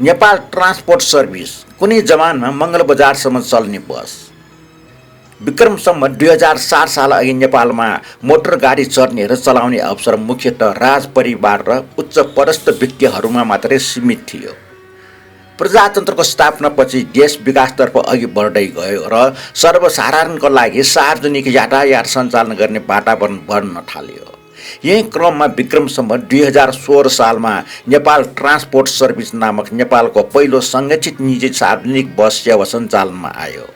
Nepal transport service कुनै जमानमा मङ्गलबजारसम्म चल्ने बस। विक्रमसम्म 2007 साल अघि नेपालमा मोटर गाडी चढ्ने र चलाउने अवसर मुख्यतः राजपरिवार र उच्च पदस्थ व्यक्तिहरूमा मात्रै सीमित थियो। प्रजातन्त्रको स्थापनापछि देश विकासतर्फ अघि बढ्दै गयो र सर्वसाधारणको लागि सार्वजनिक यातायात सञ्चालन गर्ने वातावरण बढ्न थाल्यो। यही क्रममा विक्रमसम्म 2016 सालमा नेपाल ट्रान्सपोर्ट सर्भिस नामक नेपालको पहिलो सङ्गठित निजी सार्वजनिक बस सेवा सञ्चालनमा आयो।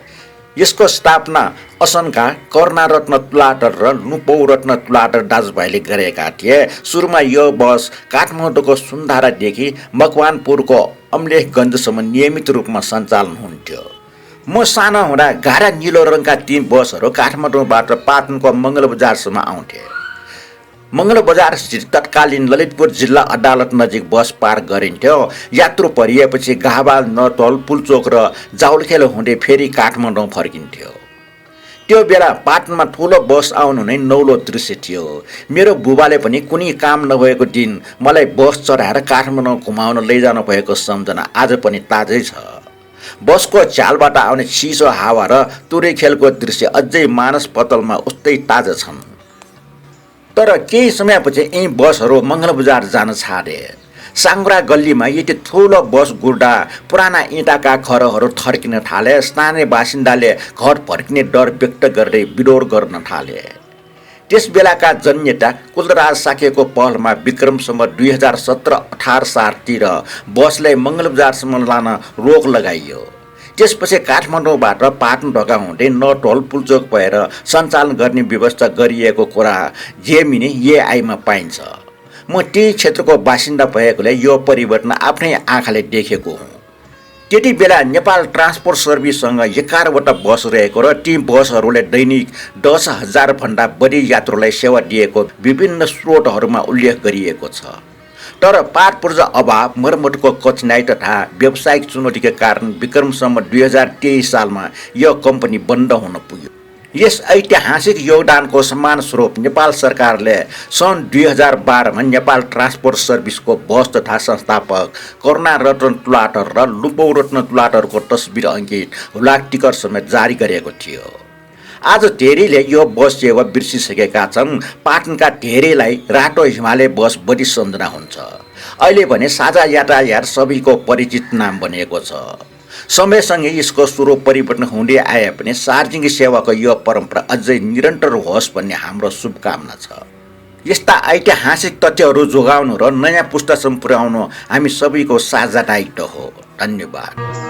यसको स्थापना असनका करुणारत्न तुलाटर र नुपौरत्न तुलाटर दाजुभाइले गरेका थिए। सुरुमा यो बस काठमाडौँको सुन्धारादेखि मकवानपुरको अम्लेखगञ्जसम्म नियमित रूपमा सञ्चालन हुन्थ्यो। म सानो हुँदा गाढा निलो रङका 3 बसहरू काठमाडौँबाट पाटनको मङ्गलबजारसम्म आउँथे। मङ्गलबजार स्थित तत्कालीन ललितपुर जिल्ला अदालत नजिक बस पार गरिन्थ्यो। यात्रु परिएपछि गाहबाल, नतौल, पुलचोक र जाउलखेल हुँदै फेरि काठमाडौँ फर्किन्थ्यो। त्यो बेला पाटनमा ठुलो बस आउनु नै नौलो दृश्य थियो। मेरो बुबाले पनि कुनै काम नभएको दिन मलाई बस चढाएर काठमाडौँ घुमाउन लैजानु भएको सम्झना आज पनि ताजै छ। बसको झ्यालबाट आउने चिसो हावा र तुरे खेलको दृश्य अझै मानस पतलमा उस्तै ताजा छन्। तर केही समयपछि यी बसहरू मङ्गलबजार जान छाडे। साङ्ग्रा गल्लीमा यति ठुलो बस गुड्दा पुराना इँटाका घरहरू थर्किन थाले। स्थानीय बासिन्दाले घर फर्किने डर व्यक्त गर्दै विरोध गर्न थाले। त्यस बेलाका जननेता कुलराज साकेको पहलमा विक्रमसम्म 2017-18 सालतिर बसलाई मङ्गलबजारसम्म लान रोक लगाइयो। त्यसपछि काठमाडौँबाट पाटनढोका हुँदै नटोल पुलचोक भएर सञ्चालन गर्ने व्यवस्था गरिएको कुरा जेमिनी एआईमा पाइन्छ। म त्यही क्षेत्रको बासिन्दा भएकोले यो परिवर्तन आफ्नै आँखाले देखेको हुँ। त्यति बेला नेपाल ट्रान्सपोर्ट सर्भिससँग 11वटा बस रहेको र ती बसहरूले दैनिक 10,000 भन्दा बढी यात्रुलाई सेवा दिएको विभिन्न स्रोतहरूमा उल्लेख गरिएको छ। तर पाट पूर्जा अभाव, मर्मतको कठिनाई तथा व्यावसायिक चुनौतीका कारण विक्रमसम्म 2023 सालमा यो कम्पनी बन्द हुन पुग्यो। यस ऐतिहासिक योगदानको सम्मान स्वरूप नेपाल सरकारले सन् 2012मा नेपाल ट्रान्सपोर्ट सर्भिसको बस तथा संस्थापक करुणारत्न तुलाटर र लुपौरत्न तुलाटरको तस्बिर अङ्कित हुलाक टिकट समेत जारी गरेको थियो। आज धेरैले यो बस सेवा बिर्सिसकेका छन्। पाटनका धेरैलाई रातो हिमालय बस बढी सम्झना हुन्छ। अहिले भने साझा यातायात सबैको परिचित नाम बनेको छ। समयसँगै यसको स्वरूप परिवर्तन हुँदै आए पनि सार्वजनिक सेवाको यो परम्परा अझै निरन्तर होस् भन्ने हाम्रो शुभकामना छ। यस्ता ऐतिहासिक तथ्यहरू जोगाउनु र नयाँ पुस्तासम्म पुर्याउनु हामी सबैको साझा दायित्व हो। धन्यवाद।